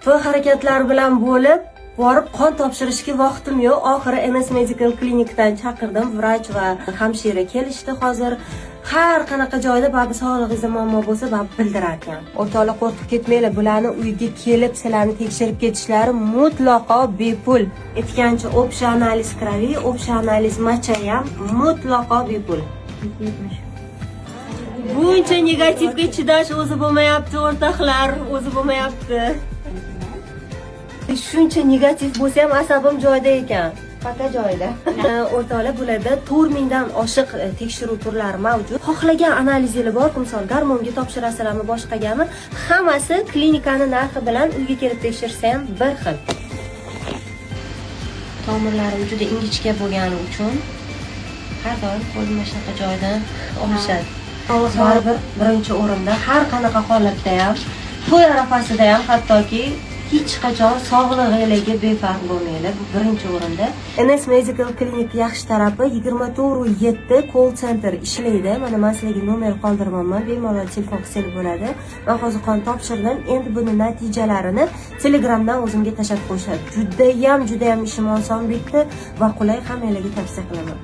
To'y harakatlari bilan bo'lib, borib qon topshirishga vaqtim yo'q. Oxiri NS Medical Clinicdan chaqirdim, vrach va hamshira kelishdi hozir. Har qanaqa joyda baribir sog'lig'ingizda muammo bo'lsa, baribir bildirar ekan. O'rtoqlar, qo'rqib ketmanglar, bularni uyga kelib sizlarni tekshirib ketishlari mutlaqo bepul. Aytgancha, общий анализ крови, общий анализ моча ham mutlaqo bepul. Buncha negativga chidash o'zi bo'lmayapti, o'rtoqlar, o'zi bo'lmayapti. Shuncha negativ bo'lsa ham asabim joyida ekan. Пока joyida. O'rtoqlar, bularda 4000 dan oshiq tekshiruv turlari mavjud. Xohlagan analizinglar bor, misol gormonga topshirasizlarmi, boshqagami, hammasi klinikani narxi bilan uyga kelib tekshirsa ham bir xil. Tomirlarim juda ingichka bo'lgani uchun har doim qo'limni shunaqa joydan olishadi. Baribir birinchi o'rinda har qanaqa holatda ham, to'y arafasida ham hattoki hech qachon sog'lig'inglarga befarq bo'lmanglar. Bu birinchi o'rinda. NS Medical Clinic yaxshi tarafi 24/7 call center ishlaydi. Mana man sizlarga nomer qoldirmayman, bemalol telefon qilsangiz bo'ladi. Man hozir qon topshirdim. Endi buni natijalarini Telegramdan o'zimga tashlab qo'yishadi. Judayam, judayam ishim oson bitdi va qulay, hammanglarga tavsiya qilaman.